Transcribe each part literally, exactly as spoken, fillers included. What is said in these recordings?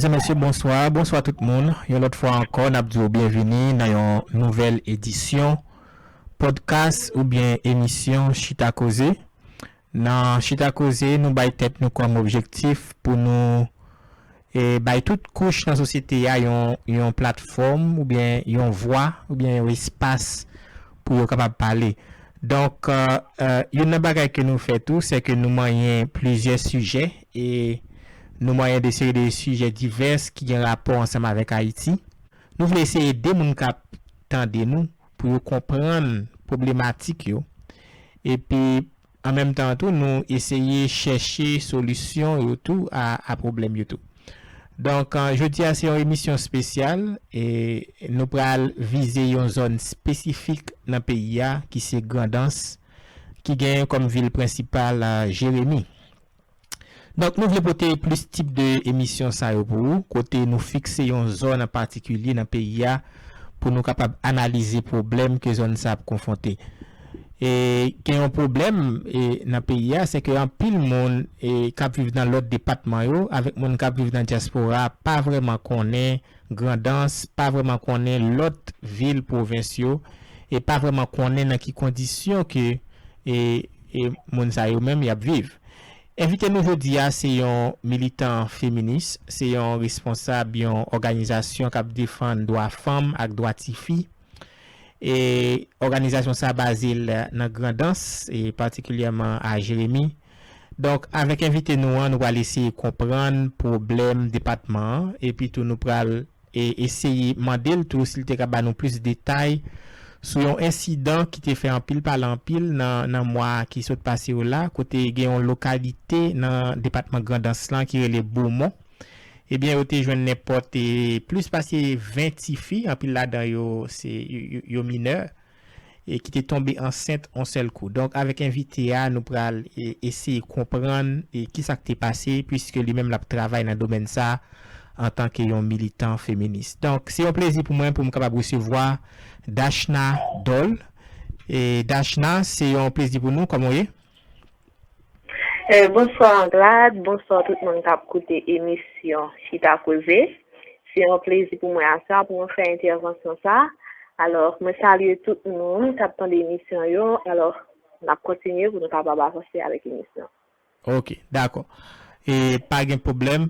Mesye, bonswa. Bonswa tout moun. Yon lòt fwa ankò, n ap di w byenvini nan yon nouvèl edisyon podcast oubyen emisyon Chita Koze. Nan Chita Koze, nou bay tèt nou kòm objektif pou nou e bay tout kouch nan sosyete a yon, yon platfòm oubyen yon vwa oubyen yon espas pou yo kapab pale. Donk, euh, euh, youn nan bagay ke nou fè tou, se ke nou manyen plizyè sijè e nou manyen de seri de sijè divès ki gen rapò ansanm avèk Ayiti. Nou vle eseye ede moun k ap tande nou pou yo konprann pwoblematik yo. Epi, an menm tan tou, nou eseye chèche solisyon yo tou a, a pwoblèm yo tou. Donk, euh, jodi a se yon emisyon espesyal e nou pral vize yon zòn espesifik nan peyi a ki se Grandans, ki genyen kòm vil prensipal, euh, Jeremi. Donk, nou vle pote plis tip de emisyon sa yo pou ou, kote nou fikse yon zòn an patikilye nan peyi a pou nou kapab analize pwoblèm ke zòn sa ap konfwonte. E gen yon pwoblèm e, nan peyi a, se ke anpil moun e, k ap viv nan lòt depatman yo, avèk moun k ap viv nan dyaspora, pa vrèman konnen Grandans, pa vrèman konnen lòt vil pwovens yo, e pa vrèman konnen nan ki kondisyon ke e, e moun sa yo menm y ap viv. Envite nou jodi a se yon militan feminis, se yon responsab yon òganizasyon k ap defann dwa fanm ak dwa tifi. E òganizasyon sa baze l nan Grandans, e patikilyèman a Jeremi. Donk, avèk envite nou an, nou pral eseye konprann pwoblèm depatman an, epi tou nou pral e eseye mande l tou si l te ka ba nou plis detay sou yon ensidan ki te fè anpil pale anpil nan, nan mwa ki sot pase yo la, kote gen yon lokalite nan depatman Grandans lan ki rele Bomon. Ebyen, yo te jwenn nenpòt e, plis pase ven tifi, anpil ladan yo se yo, yo, yo minè, e ki te tonbe ansent on sèl kou. Donk, avèk envite a, nou pral e, eseye konprann e, kisa k te pase, piske li menm l ap travay nan domèn sa antanke yon militan feminis. Donk, se yon plezi pou mwen pou m kapab resevwa Dachna Dol. E Dachna, se yon plezi pou nou, kòman w ye? Eh, bonswa Anglade, bonswa tout moun k ap koute emisyon Chita Koze. Se yon plezi pou mwen aswè a pou mwen fè entèvansyon sa. Alò, mwen salye tout moun k ap tande emisyon yo. Alò, n ap kontinye pou nou kapab avanse avèk emisyon. Ok, dakò. E pa gen pwoblèm.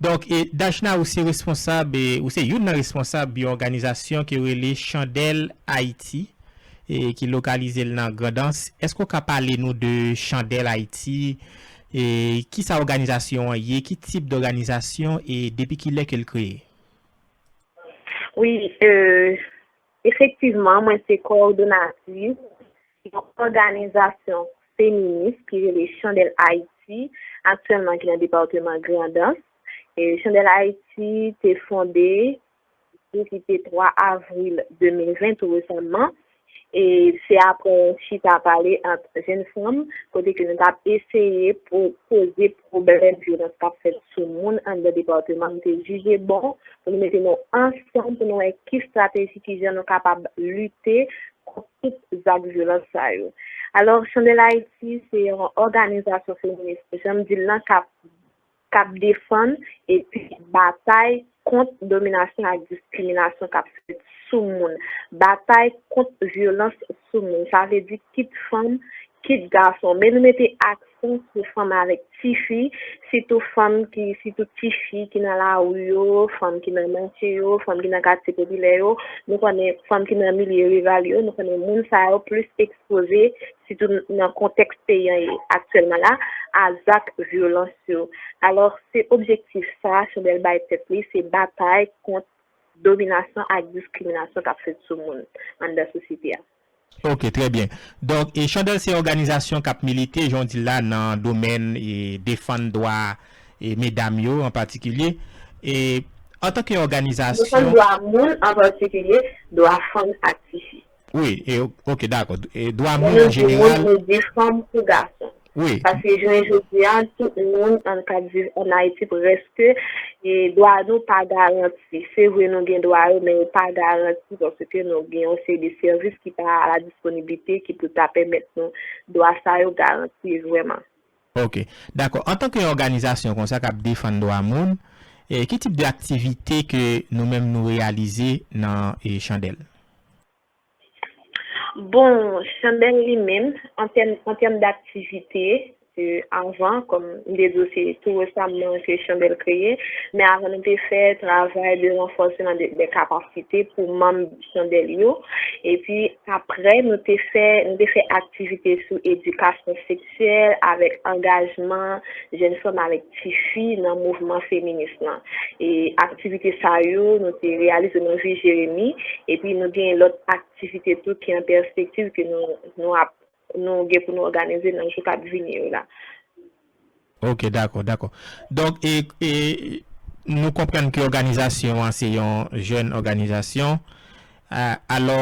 Donk, e Dachna, ou se responsab, e ou se youn nan responsab yon òganizasyon ki rele Chandèl Ayiti, e ki lokalize l nan Grandans. Èske w ka pale nou de Chandèl Ayiti? E kisa òganizasyon an ye? Ki tip dòganizasyon? E depi kilè ke l kreye? Wi, e, efektivman, mwen se kowòdonatris yon òganizasyon feminis ki rele Chandèl Ayiti, aktyèlman ki nan depatman Grandans. E Chandèl Ayiti te fonde pou kite twa avril de mil ven tou resaman. E se apre yon chita pale ant jenn fanm, kote ke nou t ap eseye pou poze pwoblèm vyolans k ap fèt sou moun anndan depatman. Nou te jije bon pou nou mete nou ansanm pou nou wè ki estrateji, ki jan nou kapab lite kont tout zak vyolans sa yo. Alò, Chandèl Ayiti se yon òganizasyon feminis, jan m di l lan, k ap k ap defann epi batay kont dominasyon ak diskriminasyon k ap fèt sou moun, batay kont vyolans sou moun. Sa vle di kit fanm, kit gason. Men nou mete aksan sou fanm avèk tifi, sitou fanm ki, sitou tifi ki nan lari yo, fanm ki nan mache yo, fanm ki nan katye popilè yo. Nou konnen fanm ki nan milye riral yo, nou konnen moun sa yo plis ekspoze sitou nan kontèks peyi an ye aktyèlman la, a zak vyolans yo. Alò, se objektif sa a Chandèl bay tèt li, se batay kont dominasyon ak diskriminasyon k ap fèt sou moun anndan sosyete a. Ok, trè byen. Donk, e Chandèl se òganizasyon k ap milite, jan w di l la, nan domèn e defann dwa e medam yo an patikilye. E antanke òganizasyon. Defann dwa moun an patikilye, dwa fanm ak tifi. Wi, e, ok, dakò. E dwa moun an jeneral. Lè nou di moun, nou di fanm kou gason. Wi. Paske jounen jodi a, tout moun an k ap viv ann Ayiti prèske, e dwa nou pa garanti. Se vre nou gen dwa yo, men yo pa garanti paske nou gen yon seri de sèvis ki pa a la disponibilite ki pou ta pèmèt nou dwa sa yo garanti vrèman. Ok, dakò. Antanke yon òganizasyon konsa k ap defann dwa moun, E ki tip de aktivite ke nou menm nou reyalize nan e, Chandèl? Bon, Chandèl li menm, an tèm, an tèm daktivite, e, avan, kòm m te di w, se tou resaman ke Chandèl kreye, men avan nou te fè travay de ranfòsman de, de kapasite pou manm Chandèl yo. Epi apre, nou te fè, nou te fè aktivite sou edikasyon seksyèl avèk angajman jèn fanm avèk tifi nan mouvman feminis lan. E aktivite sa yo, nou te reyalize nan vil Jeremi, epi nou gen lòt aktivite tou ki an pèspektiv ke nou, nou ap, nou gen pou nou òganize nan jou k ap vini yo la. Ok, dakò, dakò. Donk, e, e, nou konprann ke òganizasyon an se yon jèn òganizasyon. A, alò,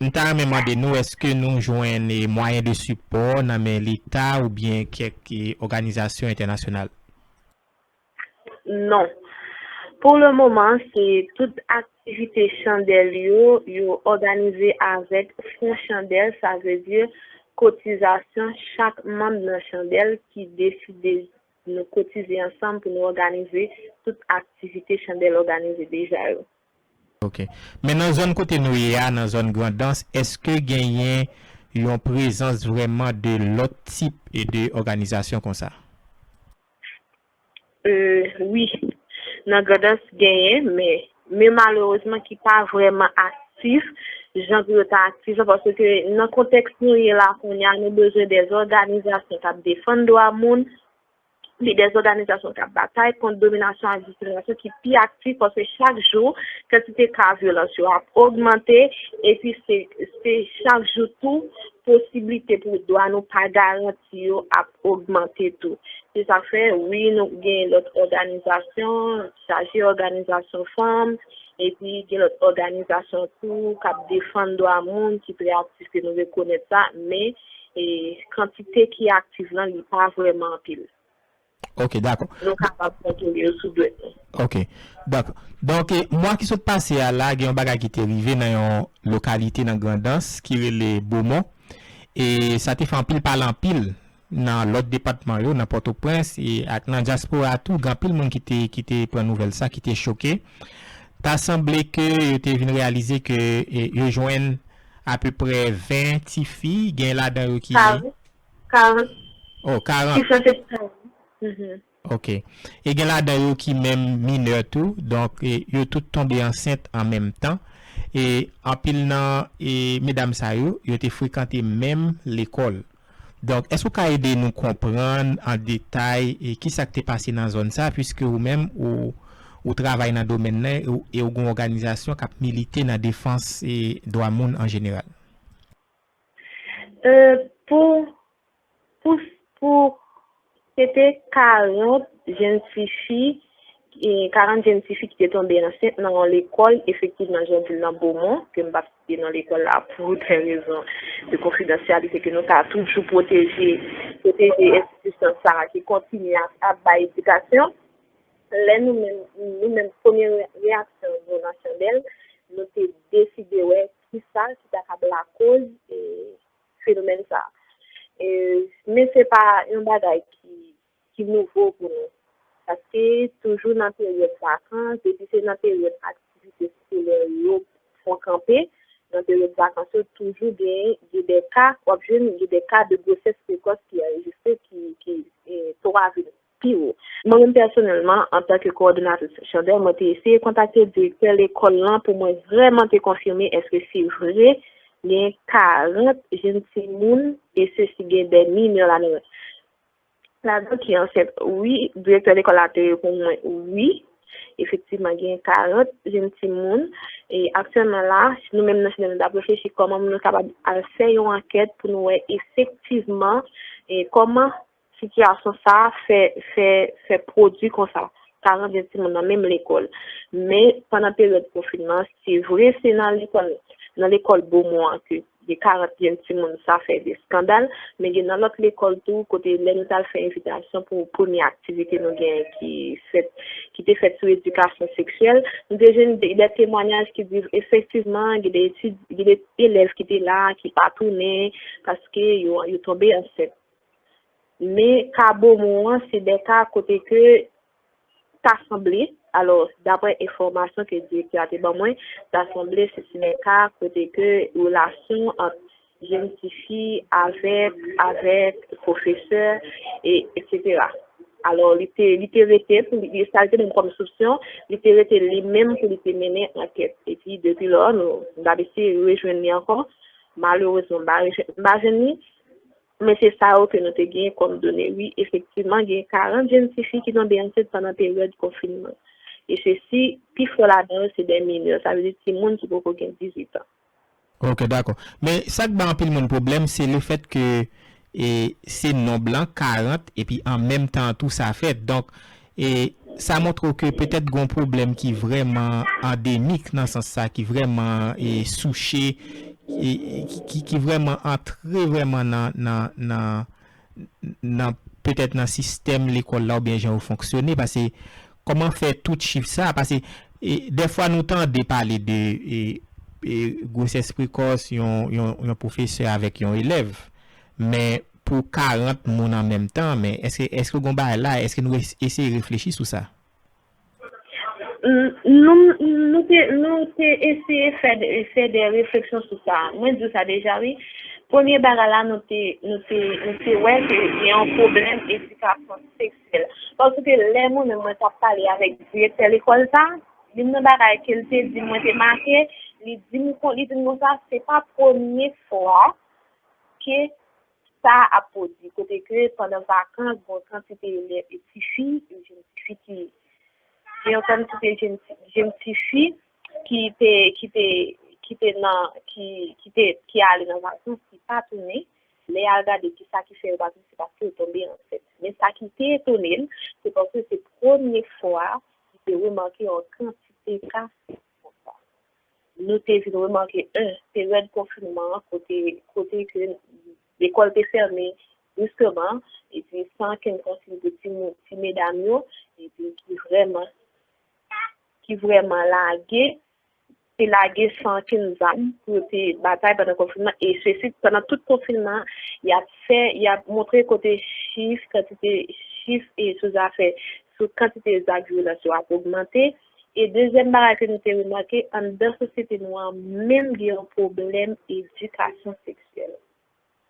m ta renmen mande nou, èske nou jwenn e, mwayen de sipò nan men Leta oubyen kèk e, òganizasyon entènasyonal? Non. Pou le moman, se tout aktivite Chandèl yo, yo òganize avèk Fon Chandèl, sa vle di kotizasyon chak manm nan Chandèl ki deside nou kotize ansanm pou nou òganize tout aktivite Chandèl òganize deja yo. Ok. Men nan zòn kote nou ye a, nan zòn Grandans, èske genyen yon prezans vrèman de lòt tip e de òganizasyon konsa? E, wi. Nan Grandans genyen, men, men malerezman ki pa vrèman aktif, jan pou yo ta aktif la, paske nan kontèks nou ye la kounye a, nou bezwen de òganizasyon k ap defann dwa moun, li de òganizasyon k ap batay kont dominasyon ak diskriminasyon ki pi aktif, paske chak jou, kantite ka vyolans yo ap ogmante, epi se, se chak jou tou, posiblite pou dwa nou pa garanti yo ap ogmante tou. Se sa k fè, wi, nou gen lòt òganizasyon, chaje òganizasyon fanm, epi gen lòt òganizasyon tou k ap defann dwa moun ki trè aktif ke nou rekonèt sa, men, e, kantite ki aktif lan, li pa vrèman anpil. Ok, dakò. Nou kapab konte yo sou dwèt nou. Ok, dakò. Donk, e, mwa ki sot pase a la, gen yon bagay ki te rive nan yon lokalite nan Grandans ki rele Bomon. E sa te fè anpil pale anpil nan lòt depatman yo, nan Pòtoprens, e ak nan dyaspora tou, gen anpil moun ki te, ki te pran nouvèl sa, ki te choke. Ta sanble ke yo te vin reyalize ke, e, yo jwenn apeprè ven tifi, gen ladan yo ki Karant. Karant. Oh, karant. Ki sanse karant. Mhm. Ok. E gen ladan yo ki menm minè tou, donk, e, yo tout tonbe ansent an menm tan. E anpil nan, e, medam sa yo, yo te frekante menm lekòl. Donk, èske w ka ede nou konprann an detay, e, ki sa k te pase nan zòn sa, piske ou menm, ou, ou travay nan domèn nan, e, ou- e ou gen yon òganizasyon k ap milite nan defans, e, dwa moun an jeneral? E, pou, pou, pou, se te karant jèn tifi, e, karant jèn tifi ki te tonbe ansent nan yon lekòl, efektivman, jan w di l nan Bomon, ke m p ap site non lekòl la pou de rezon de konfidansyalite ke nou ka toujou pwoteje, pwoteje enstitisyon sa a ki kontinye ap, ap bay edikasyon. Lè nou menm, nou menm, premye re- reyaksyon nou nan Chandèl, nou te deside wè kisa ki ta kab lakoz, e, fenomèn sa a. E, men se pa yon bagay ki, ki nouvo pou nou. Paske toujou nan peryòd vakans, depi se nan peryòd aktivite eskolè yo fon kanpe, nan peryòd vakans yo toujou gen, gen de ka, w ap jwenn gen de ka de gwosès prekòs ki anrejistre, ki, ki, e, twa vil pi wo. Mwen menm pèsonèlman, antanke kowòdonatris Chandèl, mwen te eseye kontakte direktè lekòl lan pou mwen vrèman te konfime èske se vre gen karant jèn timoun, e sesi gen de minè ladan, ladan ki ansent. Wi, direktè lekòl la te reponn mwen, wi, efektivman, gen karant jèn timoun. E aktyèlman la, nou menm nan Chandèl, nou t ap reflechi kòman nou kapab al fè yon ankèt pou nou wè efektivman, e kòman sitiyasyon sa a fè, fè, fè pwodui konsa, karant jèn timoun nan menm lekòl. Men, pandan peryòd konfinman, se vre, se nan lekòl, nan lekòl Bomon an ke de karant jèn timoun sa fè de eskandal, men gen nan lòt lekòl tou, kote lè nou t al fè envitasyon pou premye aktivite nou genyen ki fèt, ki te fèt sou edikasyon seksyèl, nou te jwenn de, de temwanyaj ki di efektivman, gen de etid-, gen de elèv ki te la, ki pa tounen, paske yo, yo tonbe ansent. Men ka Bomon an, se de ka kote ke ta sanble, Alò, daprè enfòmasyon ke direktè a te ban mwen, ta sanble se ti nèg ka kote ke relasyon ant jèn tifi avèk, avèk pwofesè, e, etsetera. Alò, li te, li te rete pou li, sa li te menm kòm soupsyon, li te rete li menm pou li te mennen ankèt. Epi, depi lò, nou, nou t ap eseye rejwenn li ankò. Malerezman, m pa rejwenn, m pa jwenn li. Men se sa yo ke nou te gen kòm done, wi. Efektivman, gen karant jèn tifi ki tonbe ansent pandan peryòd konfinman. E sesi, pifò ladan yo, se de minè, sa vle di timoun ki poko gen dizuit an. Ok, dakò. Men sa k ba anpil moun pwoblèm, se lefèt ke e, se nonb lan, karant, epi an menm tan tou sa fèt. Donk, e, sa montre w ke petèt gon pwoblèm ki vrèman andemik nan sans sa, ki vrèman e, souche, e, ki, ki, ki vrèman antre vrèman nan, nan, nan, nan petèt nan sistèm lekòl la oubyen jan yo fonksyone, paske kòman fè tout chif sa, paske e, dèfwa nou tande pale de e, e, gwosès prekòs yon, yon, yon pwofesè avèk yon elèv, men pou karant moun an menm tan, men èske, èske gon bagay la, èske nou es- eseye reflechi sou sa? Nou, nou te, nou te eseye fè de, fè de refleksyon sou sa. Mwen di w sa deja, wi. Premye bagay la, nou te, nou te, nou te wè ke gen yon pwoblèm edikasyon seksyèl. Paske lè mwen menm mwen t ap pale avèk direktè lekòl sa, youn nan bagay ke l te di m, mwen te make, li di m kon, li di m konsa, se pa premye fwa ke sa ap pwodui, kote ke pandan vakans, gon kantite elèv, e tifi, e jèn tifi ki, gen yon kantite jèn, jèn tifi ki te, ki te, ki te nan, ki, ki te, ki ale nan vakans, ki pa tounen. Lè y al gade kisa ki fè yo pa tounen, se paske yo tonbe ansent. Men sa ki te etone l, se paske se premye fwa li te remake yon kantite ka konsa. Nou te vin remake, en, peryòd konfinman an, kote, kote ke lekòl te fèmen briskman, epi san okenn konsiy pou ti, ti medam yo, epi ki vrèman, ki vrèman lage, te lage san okenn zam pou yo te batay pandan konfinman, e sesi, pandan tout konfinman, y ap fè, y ap montre kote chif, kantite chif e sou zafè, sou kantite zak vyolans yo ap ogmante. E dezyèm bagay ke nou te remake, anndan sosyete nou an menm gen yon pwoblèm edikasyon seksyèl.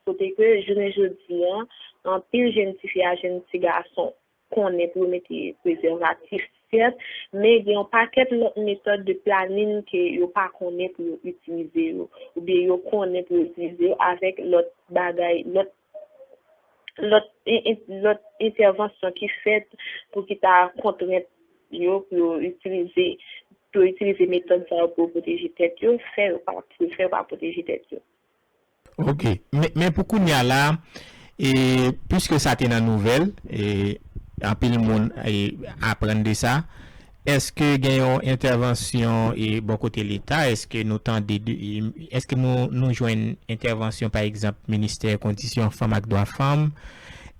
Kote ke jounen jodi an, anpil jèn tifi a jèn ti gason konnen pou yo mete prezèvatif, sèt, men gen yon pakèt lòt metòd de planin ke yo pa konnen pou yo itilize yo, oubyen yo konnen pou yo itilize yo avèk lòt bagay, lòt lòt lòt entèvansyon ki fèt pou ki ta kontrent yo pou yo itilize pou yo itilize metòd sa yo pou yo pwoteje tèt yo, fè yo pa pou fè yo pa pwoteje tèt yo. Ok. Men, men pou kounye a la, e, piske sa te nan nouvèl, e, anpil moun e, aprann de sa, èske gen yon entèvansyon e, bò kote Leta? Èske nou tande de, e, èske nou, nou jwenn entèvansyon, pa egzanp, Ministè Kondisyon Fanm ak Dwa Fanm?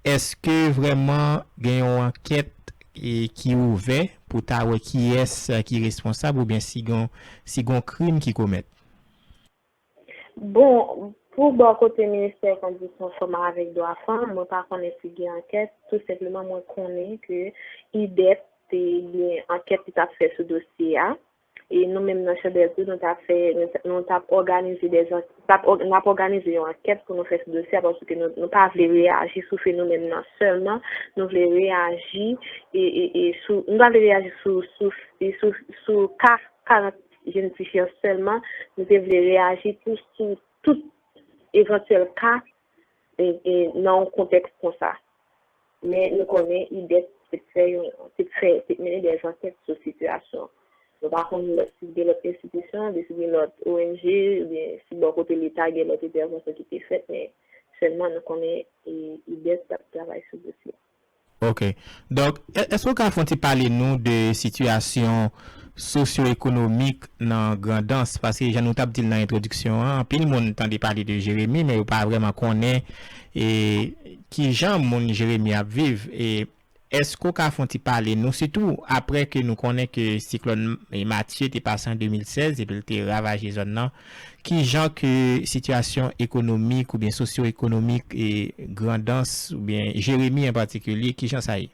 Èske vrèman gen yon ankèt e, ki ouvè pou ta wè kiyès ki responsab oubyen si gon, si gon krim ki komèt? Bon, pou bò kote Ministè Kondisyon Fanm avèk Dwa Fanm, mwen pa konnen si gen ankèt. Tou senpleman, mwen konnen ke IDEP te gen ankèt li t ap fè sou dosye a. E nou menm nan Chanbèl tou, nou t ap fè, nou t ap òganize dè, t ap, n ap òganize yon ankèt pou nou fè sou dosye a, paske nou, nou pa vle reyaji sou fenomèn nan sèlman, nou vle reyaji e, e, e sou, nou pa vle reyaji sou, sou, sou, sou ka karant jèn tifi an sèlman, nou te vle reyaji tou sou tout evantyèl ka e, e nan yon kontèks konsa. Men nou konnen IDEP te fè yon, te fè, te mennen dè ankèt sou sitiyasyon an. Nou pa konn lòt, si gen lòt enstitisyon, si gen lòt ONG, oubyen si bò kote Leta gen lòt entèvansyon ki te fèt, men sèlman nou konnen e, IDEP t ap travay sou dosye a. Ok. Donk, èske w ka fè yon ti pale nou de sitiyasyon sosyo-ekonomik nan Grandans? Paske jan nou t ap di l nan entwodiksyon an, anpil moun tande pale de Jeremi, men yo pa vrèman konnen e, kijan moun Jeremi ap viv. E èske w ka fè yon ti pale nou, sitou apre ke nou konnen ke siklòn Matye te pase an de mil sèz epi l te ravaje zòn nan, kijan ke sitiyasyon ekonomik oubyen sosyo-ekonomik e Grandans oubyen Jeremi an patikilye, kijan sa ye?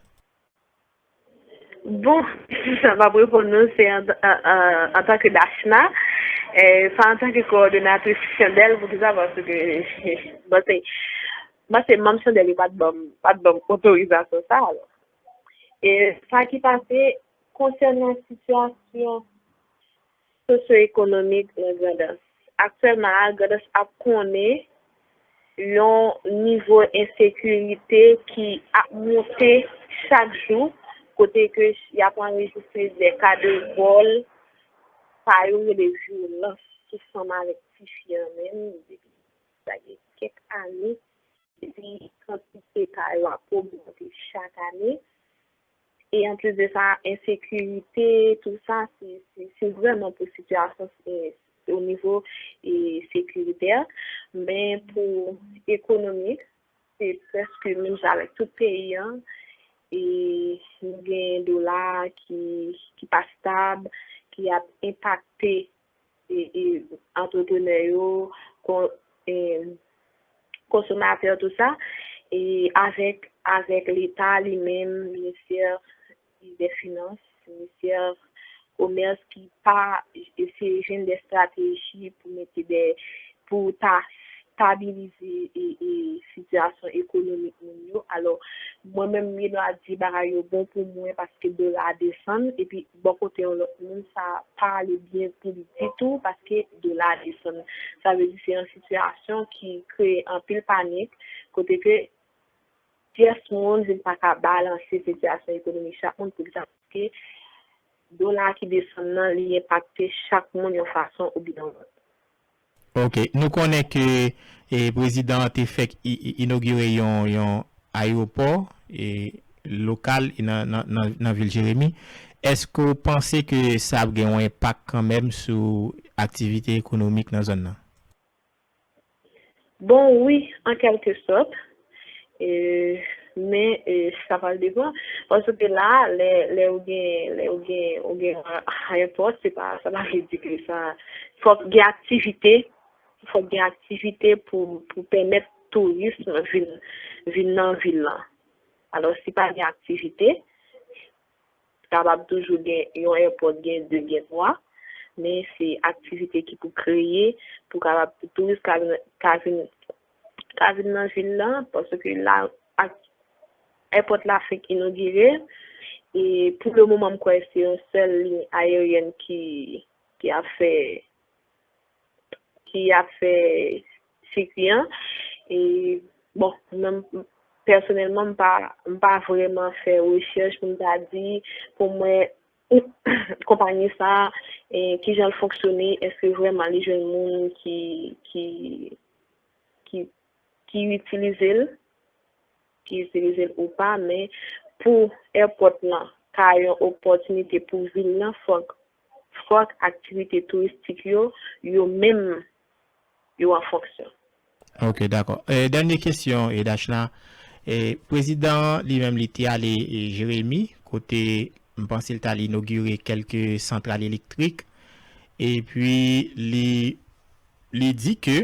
Bon, sa m ap reponn nou, se an, an, an, antanke Dachna, eh, pa antanke kowòdonatris Chandèl, poukisa? Paske, bon, se, bon, se manm Chandèl yo pa t ban m, pa t ban m otorizasyon sa a. E sa ki pase konsènan sitiyasyon sosyo-ekonomik nan Grandans. Aktyèlman la, Grandans ap konnen yon nivo ensekirite ki ap monte chak jou, kote ke y ap anrejistre de ka de vòl, sa yo rele vyolans sou fanm avèk tifi an menm, depi sa gen kèk ane, epi kantite ka yo ap ogmante chak ane. E anplis de sa, ensekirite, tou sa, se, se, se vrèman pou sitiyasyon, se, o nivo, e, sekiritè. Men pou ekonomik, se prèske menm jan avèk tout peyi an. E nou gen dola ki, ki pa stab, ki ap enpakte e, e, antreprenè yo, kon, e, konsomatè, tou sa, e avèk, avèk Leta li menm, Ministè dè Finans, Ministè Komès ki pa eseye jwenn de estrateji pou mete de, pou ta stabilize e, e sitiyasyon ekonomik moun yo. Alò, mwen menm, m gen dwa di bagay yo bon pou mwen paske dola a desann, epi bò kote yon lòt moun, sa pa ale byen pou li ditou paske dola a desann. Sa vle di se yon sitiyasyon ki kreye anpil panik, kote ke pyès moun vin pa ka balanse sitiyasyon ekonomik chak moun. Poukisa? Paske dola ki desann nan, li enpakte chak moun yon fason oubyen yon lòt. Ok, nou konnen ke e, prezidan an te fèk i- i- inogire yon, yon ayewopò e, lokal e nan, nan, nan, nan vil Jeremi. Èske w panse ke sa ap gen yon enpak kanmenm sou aktivite ekonomik nan zòn nan? Bon, wi, an kèlke sòt. E, men e, sa pral depann. Paske la, lè, lè ou gen, lè ou gen, ou gen ayewopò, se pa, sa pa vle di ke sa, fòk gen aktivite, fòk gen aktivite pou, pou pèmèt touris vin, vin nan vil lan. Alò, si pa gen aktivite, kapab toujou gen yon èpòt, gen de, gen twa, men se aktivite ki pou kreye, pou kapab pou touris ka vin, ka vin, ka vin nan vil lan, paske la, ak, èpòt la fenk inogire, e pou le moman, m kwè se yon sèl liy ayeryèn ki, ki ap fè, ki ap fè sikwi an. E, bon, mwen menm, pèsonèlman, m pa, m pa vrèman fè rechèch pou m ta di, pou mwen, konpayi sa, e, kijan l fonksyone, èske vrèman li jwenn moun ki, ki, ki, ki itilize l, ki itilize l ou pa, men pou èpòt lan ka yon opòtinite pou vil lan, fòk, fòk aktivite touristik yo, yo menm, yo an fonksyon. Ok, dakò. E, dènye kesyon, e, Dachna. E, prezidan an, li menm, li te ale e, Jeremi, kote m panse l t al inogire kèlke santral elektrik. Epi, li, li di ke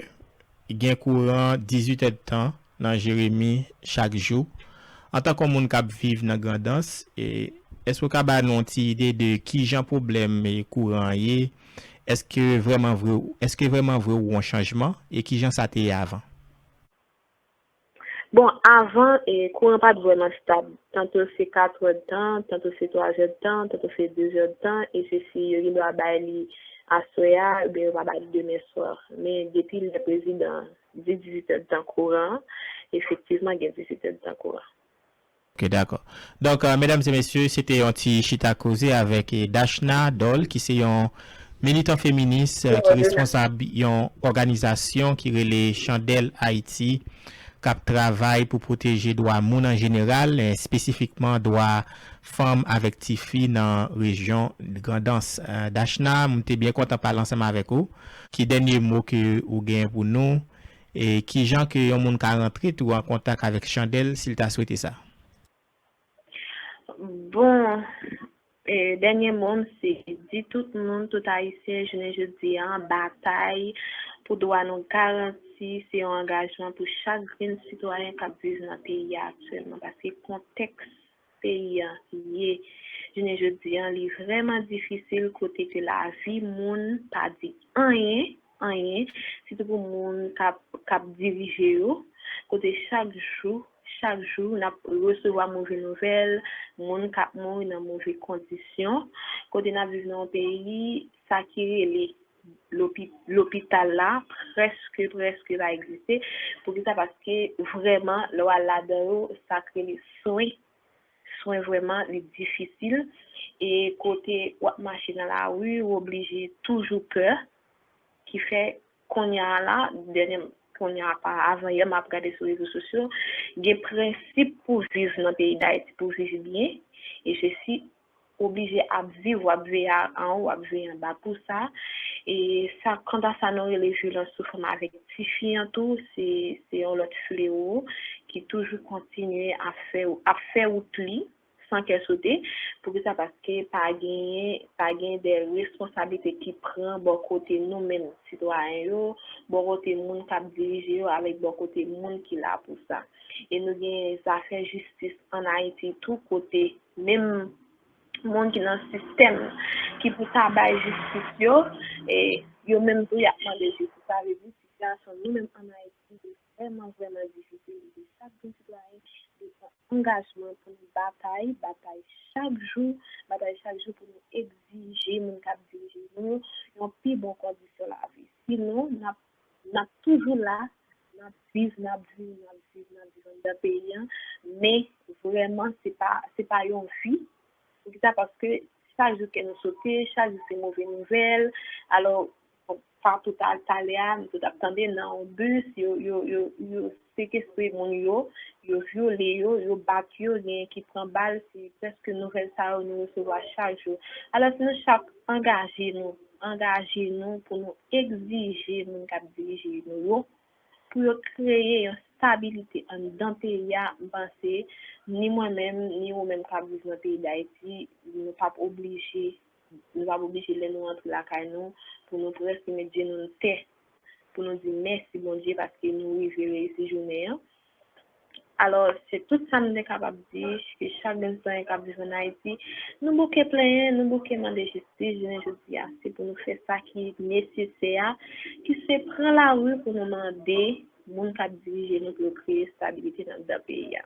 gen kouran dizuit èdtan nan Jeremi chak jou. Antanke yon moun k ap viv nan Grandans, e, èske w ka ba nou yon ti ide de kijan pwoblèm e, kouran an ye? Èske vrèman vre, èske vrèman vre ou wè yon chanjman? E kijan sa te ye avan? Bon, avan, e, kouran pa t vrèman stab. Tanto se kat èdtan, tanto se twa èdtan, tanto se de èdtan, e se si yo gen dwa bay li aswè a, oubyen yo pa bay li demen swa. Men depi lè prezidan an di dizuit èdtan kouran an, efektivman gen dizuit èdtan kouran. Ok, dakò. Donk, euh, medam e mesye, se te yon ti chita koze avèk eh, Dachna Doll, ki se yon militan feminis eh, ki responsab yon òganizasyon ki rele Chandèl Ayiti, k ap travay pou pwoteje dwa moun an jeneral, eh, espesifikman dwa fanm avèk tifi nan rejyon Grandans. Eh, Dachna, m te byen kontan pale ansanm avèk ou. Ki dènye mo ke ou gen pou nou? E kijan ke yon moun ka rantre tou an kontak avèk Chandèl si l ta swete sa? Bon, e, dènye mo m se di tout moun, tout Ayisyen, jounen jodi a, batay pou dwa nou garanti se yon angajman pou chak grenn sitwayen k ap viv nan peyi a aktyèlman, paske kontèks peyi an ye jounen jodi an, li vrèman difisil kote ke lavi moun pa di anyen, anyen, sitou pou moun k ap, k ap dirije yo, kote chak jou, chak jou, n ap resevwa move nouvèl, moun k ap mouri nan move kondisyon, kote n ap viv nan yon peyi, sa ki rele lopi-, lopital la, prèske, prèske pa egziste. Poukisa? Paske vrèman, lè w al ladan yo, sa k rele swen, swen vrèman, li difisil. E kote w ap mache nan lari, w oblije toujou pè, ki fè kounye a la, dènye, kounye a pa, avan yè, m ap gade sou rezo sosyo, gen prensip pou viv nan peyi Dayiti, pou viv byen. E se si oblije ap viv, w ap veye anwo, w ap veye anba pou sa. E sa, kanta sa nou rele vyolans sou fanm avèk tifi an tou, se, se yon lòt flewo ki toujou kontinye ap fè, ap fè wout li san kè sote. Poukisa? Paske pa genyen, pa gen de responsablite ki pran bò kote nou menm sitwayen yo, bò kote moun k ap dirije yo, avèk bò kote moun ki la pou sa. E nou gen zafè jistis ann Ayiti tou, kote menm moun ki nan sistèm ki pou ta bay jistis yo, e yo menm tou y ap mande jistis. Sa vle di sitiyasyon nou menm ann Ayiti li vrèman, vrèman difisil. Li di chak grenn sitwayen li pran angajman pou nou batay, batay chak jou, batay chak jou pou nou egzije moun k ap dirije nou yon pi bon kondisyon lavi. Sinon, n ap, n ap toujou la, n ap viv, n ap viv, n ap viv, n ap viv anndan peyi an, men vrèman, se pa, se pa yon vi. Poukisa? Paske chak jou kè nou sote, chak jou se move nouvèl. Alò, bon, sa tou ta-, talè a, nou tout ap tande nan yon bis, yo, yo, yo, yo sekestre moun yo, yo vyole yo, yo bat yo, genyen ki pran bal, se prèske nouvèl sa yo nou resevwa chak jou. Alò, si nou chak angaje nou, angaje nou pou nou egzije moun k ap dirije nou yo, pou yo kreye yon stabilite anndan peyi a, m panse ni mwen menm, ni ou menm k ap viv nan peyi Dayiti, nou p ap oblije, nou p ap oblije lè nou rantre lakay nou, pou nou prèske met jenou n tè, pou nou di mèsi Bondye paske nou rive reyisi jounen an. Alò, se tout sa m te kapab di, ke chak grenn sitwayen k ap viv ann Ayiti, nou bouke plenyen, nou bouke mande jistis, jounen jodi a, se pou nou fè sa ki nesesè a, ki se pran lari pou nou mande moun k ap dirije nou pou yo kreye estabilite nan anndan peyi a.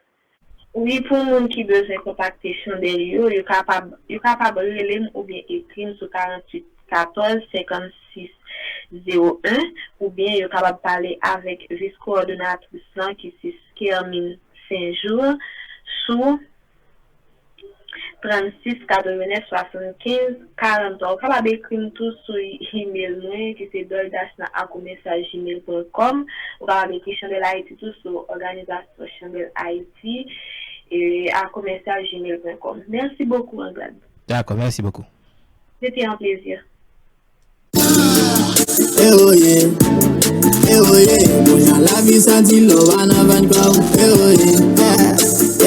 Wi, pou moun ki bezwen kontakte Chandèl yo, yo kapab, yo kapab rele m oubyen ekri m sou karanntuit katòz senkannsis zewo en, oubyen yo kapab pale avèk vis kowòdonatris lan ki se Kermine Saint-Jour sou trannsis katrevenèf swasannkenz karanntwa. Ou kapab ekri m tou sou email mwen ki se doldasna a komèsyal gmail pwen kòm. Ou kapab ekri Chandèl Ayiti tou sou òganizasyon Chandèl Ayiti a komèsyal gmail pwen kòm. Merci beaucoup, Anglade. D'accord, merci beaucoup. C'était un plaisir. Ewoye, ewoye, kounye a lavi sa di lò pa nan vann kò w. Ewoye,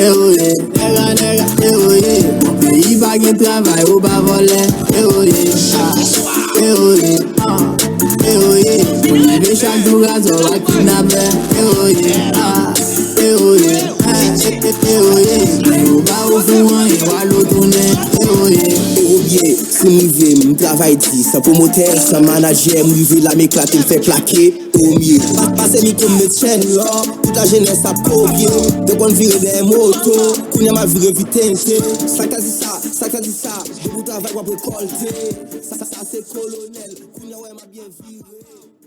ewoye, nèga, nèga, ewoye, bon peyi pa gen travay ou pa vòlè. Ewoye, ah, ewoye, ah, ewoye, pou leve chak jou razè w ak kidnapè. Ewoye, ah, ewoye, eh, eh, eh, ewoye, pou yo pa ofri w anyen w al retounen. Ewoye, oh yeah. Si m rive, m travay di, san pwomotè, san manajè, m rive la, m eklate, m fè plake, premye. Pa-, pase mikwo, m met chèn lò, tout lajenès ap kopye, depi w vire dèyè moto, kounye a m ap vire vitente. Sa k ta di sa, sa k ta di sa, depi w travay, w ap rekòlte. Sa, sa, sa se kolonèl, kounye a w wè m ap byen vire.